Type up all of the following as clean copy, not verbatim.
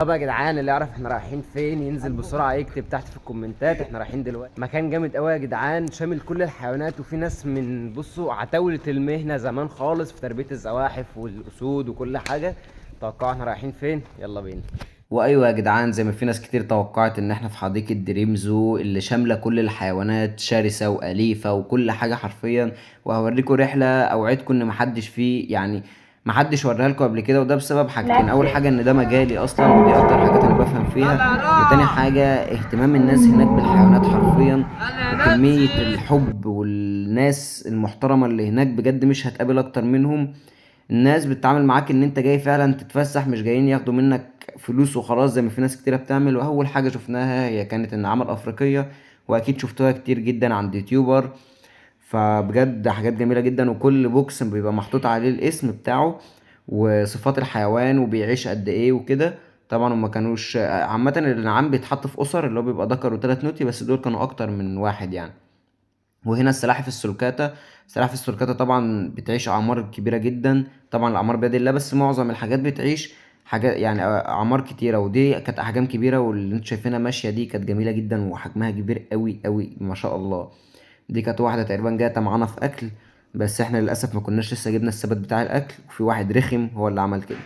طب يا جدعان، اللي يعرف احنا رايحين فين ينزل بسرعة يكتب تحت في الكومنتات. احنا رايحين دلوقتي مكان جامد قوي يا جدعان، شامل كل الحيوانات، وفي ناس من بصوا عتاولة المهنة زمان خالص في تربيه الزواحف والاسود وكل حاجة. توقعوا احنا رايحين فين؟ يلا بينا. وايوة يا جدعان، زي ما في ناس كتير توقعت ان احنا في حديقة دريم زو اللي شاملة كل الحيوانات، شرسة واليفه وكل حاجة حرفيا. وهوريكم رحله اوعدكم ان محدش فيه، يعني محدش وراها لكم قبل كده، وده بسبب حاجتين. اول حاجة ان ده مجالي اصلا، ودي اكتر حاجات انا بفهم فيها. وتاني حاجة اهتمام الناس هناك بالحيوانات حرفيا، وكمية الحب والناس المحترمة اللي هناك بجد مش هتقابل اكتر منهم. الناس بتتعامل معاك ان انت جاي فعلا تتفسح، مش جايين ياخدوا منك فلوس وخلاص زي ما في ناس كتيرة بتعمل. واول حاجة شفناها هي كانت النعامه الافريقية، واكيد شفتوها كتير جدا عند YouTuber، فبجد حاجات جميلة جدا. وكل box بيبقى محطوط عليه الاسم بتاعه وصفات الحيوان وبيعيش قد ايه وكده. طبعا هما كانوش عامة النعام بيتحط في اسر اللي هو بيبقى ذكر وثلاث نوتي، بس دول كانوا اكتر من واحد يعني. وهنا السلاحف السلوكاتا، سلاحف السلوكاتا طبعا بتعيش اعمار كبيرة جدا، طبعا الاعمار بيد الله، بس معظم الحاجات بتعيش حاجات يعني اعمار كتيرة. ودي كانت احجام كبيرة، واللي انتوا شايفينها ماشية دي كانت جميلة جدا وحجمها كبير قوي قوي ما شاء الله. دي كانت واحدة تقريبا جاية طمعانه في اكل، بس احنا للاسف ما كناش لسه جبنا السبت بتاع الاكل، وفي واحد رخم هو اللي عمل كده.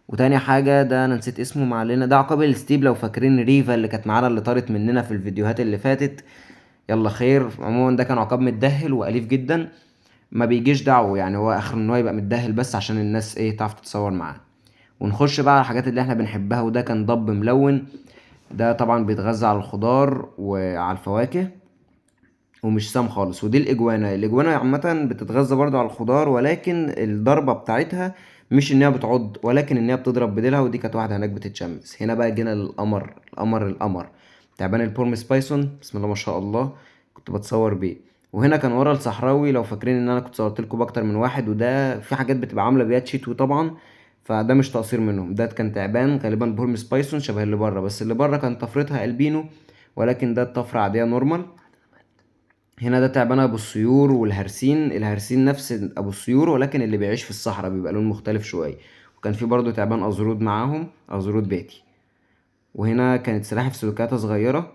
وتاني حاجة ده انا نسيت اسمه، ما علينا، ده عقاب الستيب لو فاكرين ريفا اللي كانت معانا اللي طارت مننا في الفيديوهات اللي فاتت. يلا خير. عموما ده كان عقاب متدهل واليف جدا، ما بيجيش دعوه يعني، هو اخر ان هو يبقى متدهل بس عشان الناس ايه تعرف تتصور معاه. ونخش بقى على الحاجات اللي احنا بنحبها. وده كان ضب ملون، ده طبعا بيتغذى على الخضار وعلى الفواكه ومش سام خالص. ودي الاجوانا، الاجوانا عامة بتتغذى برضو على الخضار، ولكن الضربة بتاعتها مش ان هي بتعض، ولكن ان هي بتضرب بديلها. ودي كانت واحدة هناك بتتشمس. هنا بقى جينا للقمر، القمر القمر تعبان ال Burmese python، بسم الله ما شاء الله، كنت بتصور بيه. وهنا كان ورا الصحراوي لو فاكرين ان انا كنت صورت لكم باكتر من واحد، وده في حاجات بتبقى عامله بيات شتوي طبعا، فده مش تقصير منهم. ده كان تعبان غالبا Burmese python شبه اللي بره، بس اللي بره كان طفرتها البينو، ولكن ده الطفرة عادية normal. هنا ده تعبان ابو السيور والهرسين، الهرسين نفس ابو السيور ولكن اللي بيعيش في الصحراء بيبقى لون مختلف شوية. وكان في برضو تعبان ازرود معاهم، ازرود بيتي. وهنا كانت سلاحف سلوكاتا صغيرة،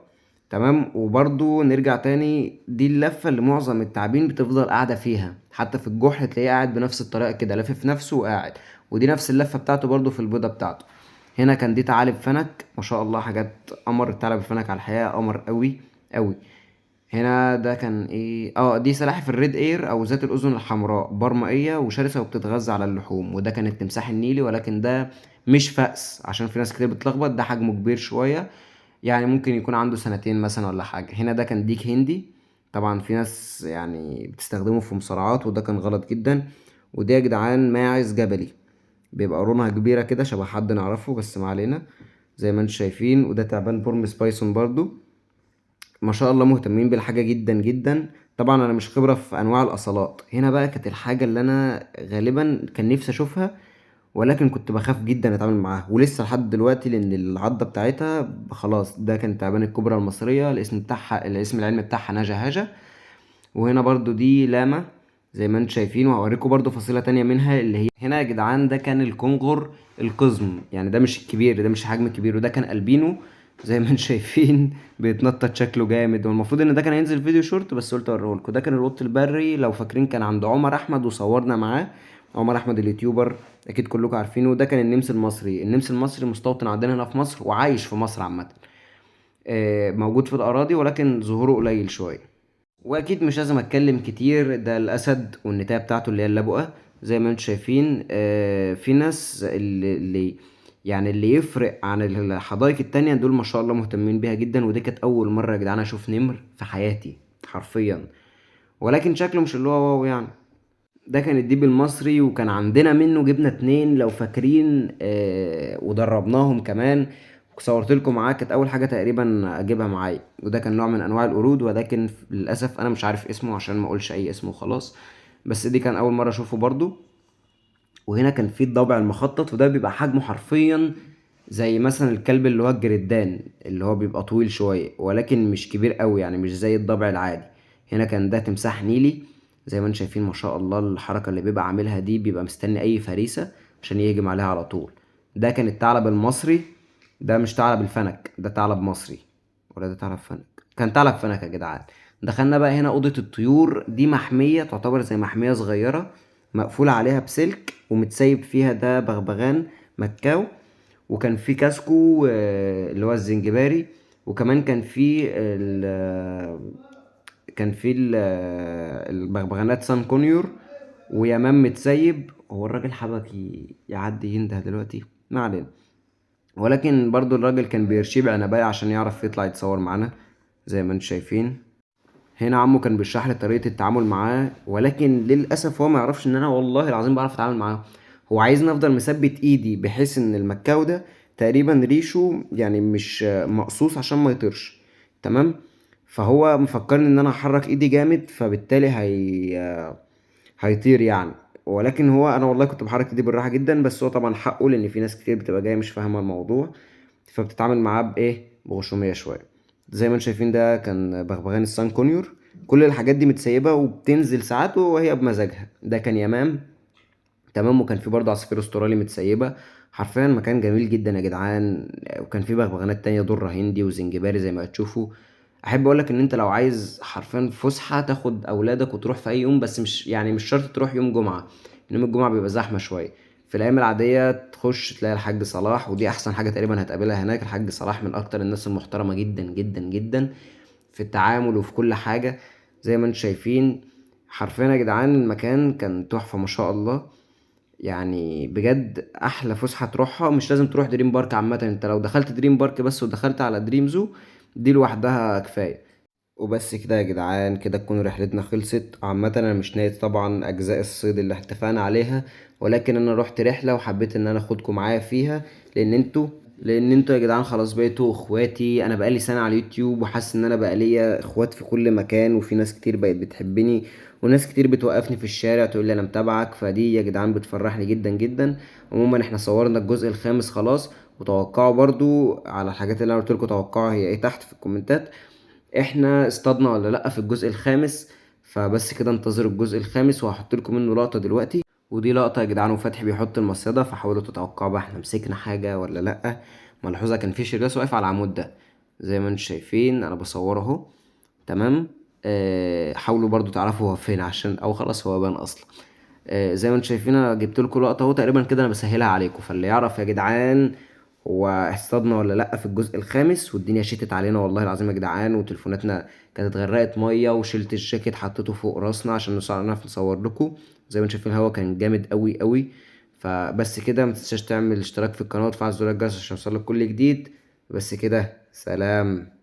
تمام. وبرضو نرجع تاني، دي اللفة اللي معظم التعابين بتفضل قاعدة فيها، حتى في الجحر تلاقيه قاعد بنفس الطريقة كده، لافف نفسه وقاعد. ودي نفس اللفة بتاعته برضو في البيضة بتاعته. هنا كان دي ثعالب فنك ما شاء الله، حاجات قمر. الثعلب الفنك على الحقيقة قمر قوي قوي. هنا ده كان ايه؟ دي سلاحف ال red ear او ذات الاذن الحمراء، برمائيه وشرسه وبتتغذى على اللحوم. وده كان التمساح النيلي، ولكن ده مش فأس عشان في ناس كتير بتلخبط، ده حجمه كبير شوية، يعني ممكن يكون عنده سنتين مثلا ولا حاجة. هنا ده كان ديك هندي، طبعا في ناس يعني بتستخدمه في مصارعات، وده كان غلط جدا. وده يا جدعان ماعز جبلي، بيبقى قرونها كبيرة كده شبه حد نعرفه، بس ما علينا زي ما انتم شايفين. وده تعبان Burmese python برضو، ما شاء الله مهتمين بالحاجة جدا جدا. طبعا انا مش خبرة في انواع الاصالات. هنا بقى كانت الحاجة اللي انا غالبا كان نفسي اشوفها، ولكن كنت بخاف جدا اتعامل معاها، ولسه لحد دلوقتي، لان العضة بتاعتها خلاص. ده كان تعبان الكبرى المصرية، الاسم بتاعها، الاسم العلمي بتاعها نجا هاجا. وهنا برضو دي لاما زي ما انتم شايفين، وهوريكم برضو فصيلة تانية منها اللي هي هنا يا جدعان. ده كان الكونغر القزم، يعني ده مش الكبير، ده مش الحجم الكبير. وده كان البينو زي ما انتم شايفين بيتنطط شكله جامد، والمفروض ان ده كان هينزل فيديو شورت بس قلت اوريهولكم. ده كان القط البري لو فاكرين، كان عند عمر احمد وصورنا معاه، عمر احمد ال YouTuber اكيد كلكم عارفينه. ده كان النمس المصري، النمس المصري مستوطن عندنا هنا في مصر وعايش في مصر عامة، موجود في الاراضي ولكن ظهوره قليل شوية. واكيد مش لازم اتكلم كتير، ده الاسد والنتايه بتاعته اللي هي اللبؤه زي ما انتم شايفين. في ناس اللي يفرق عن الحدائق التانية دول ما شاء الله مهتمين بيها جدا. ودي كانت اول مرة يا جدعان اشوف نمر في حياتي حرفيا، ولكن شكله مش اللي هو wow يعني. ده كان الديب المصري، وكان عندنا منه جبنا 2 لو فاكرين، ودربناهم كمان، صورت لكم معاه، كانت اول حاجة تقريبا اجيبها معايا. وده كان نوع من انواع القرود، ولكن للاسف انا مش عارف اسمه عشان ما اقولش اي اسم وخلاص، بس دي كان اول مرة اشوفه برضو. وهنا كان في الضبع المخطط، وده بيبقى حجمه حرفيا زي مثلا الكلب اللي هو الجردان اللي هو بيبقى طويل شوية، ولكن مش كبير قوي يعني، مش زي الضبع العادي. هنا كان ده تمساح نيلي زي ما انتم شايفين ما شاء الله، الحركة اللي بيبقى عاملها دي بيبقى مستني اي فريسة عشان يهجم عليها على طول. ده كان الثعلب المصري ده مش ثعلب الفنك، ده ثعلب مصري ولا ده ثعلب فنك؟ كان ثعلب فنك يا جدعان. دخلنا بقى هنا أوضة الطيور، دي محمية، تعتبر زي محمية صغيرة مقفولة عليها بسلك ومتسيب فيها ده بغبغان مكاو، وكان في كاسكو اللي هو الزنجباري، وكمان كان في البغبغانات sun conure ويمام متسيب. هو الراجل حبك يعدي ينده دلوقتي، ما علينا. ولكن برضو الراجل كان بيرشيه بعنباية عشان يعرف يطلع يتصور معانا زي ما انتم شايفين. هنا عمو كان بيشرح لي طريقة التعامل معاه، ولكن للأسف هو ما يعرفش إن أنا والله العظيم بعرف أتعامل معاه. هو عايزني أفضل مثبت إيدي بحيث إن المكاو ده تقريبا ريشه يعني مش مقصوص عشان ما يطيرش، تمام؟ فهو مفكرني إن أنا هحرك إيدي جامد فبالتالي هيطير يعني، ولكن هو أنا والله كنت بحرك إيدي بالراحة جدا، بس هو طبعا حقه لأن في ناس كتير بتبقى جاية مش فاهمة الموضوع فبتتعامل معاه بإيه؟ بغشومية شوية. زي ما انتم شايفين ده كان بغبغان السان كونيور. كل الحاجات دي متسيبة وبتنزل ساعات وهي بمزاجها. ده كان يمام، تمام. وكان في برضه عصافير استرالي متسيبة. حرفيا مكان جميل جدا يا جدعان. وكان في بغبغانات تانية، درة هندي وزنجباري زي ما هتشوفوا. احب اقولك ان انت لو عايز حرفيا فسحة تاخد اولادك وتروح في اي يوم، بس مش شرط تروح يوم جمعة، يوم الجمعة بيبقى زحمة شوية. في الايام العادية تخش تلاقي الحاج صلاح، ودي احسن حاجة تقريبا هتقابلها هناك. الحاج صلاح من اكتر الناس المحترمة جدا جدا جدا في التعامل وفي كل حاجة. زي ما انتم شايفين حرفيا يا جدعان المكان كان تحفة ما شاء الله، بجد احلى فسحة تروحها. مش لازم تروح دريم بارك عامة، انت لو دخلت دريم بارك بس ودخلت على دريم زو دي لوحدها كفاية. وبس كده يا جدعان، كده تكون رحلتنا خلصت. عامة انا مش ناقص طبعا اجزاء الصيد اللي اتفقنا عليها، ولكن انا روحت رحلة وحبيت ان انا اخدكم معايا فيها، لان انتوا يا جدعان خلاص بقيتوا اخواتي. انا بقالي سنة على اليوتيوب وحاسس ان انا بقى ليا اخوات في كل مكان، وفي ناس كتير بقت بتحبني وناس كتير بتوقفني في الشارع تقول لي انا متابعك، فدي يا جدعان بتفرحني جدا جدا. عموما احنا صورنا الجزء الخامس خلاص، وتوقعوا برضو على الحاجات اللي انا قلت لكم توقعوا هي ايه تحت في الكومنتات، احنا اصطادنا ولا لا في الجزء الخامس. فبس كده انتظروا الجزء الخامس وهحط لكم منه لقطة دلوقتي، ودي لقطة يا جدعان وفتحي بيحط المصيدة، فحاولوا تتوقعوا بقى احنا مسكنا حاجة ولا لا. ملحوظة كان في شرياس واقف على العمود ده زي ما انتم شايفين، انا بصورة اهو، تمام. حاولوا برضو تعرفوا هو فين عشان او خلاص هو بان اصلا. زي ما انتم شايفين انا جبت لكم لقطة اهو تقريبا كده، انا بسهلها عليكم، فاللي يعرف يا جدعان هو اصطادنا ولا لا في الجزء الخامس. والدنيا شتت علينا والله العظيم يا جدعان، وتليفوناتنا كانت اتغرقت ميه، وشلت الجاكيت حطيته فوق راسنا عشان نعرف نصور لكم. زي ما انتم شايفين الهوا كان جامد قوي قوي. فبس كده، ما تنساش تعمل اشتراك في القناه وتفعل زر الجرس عشان يوصلك كل جديد. بس كده، سلام.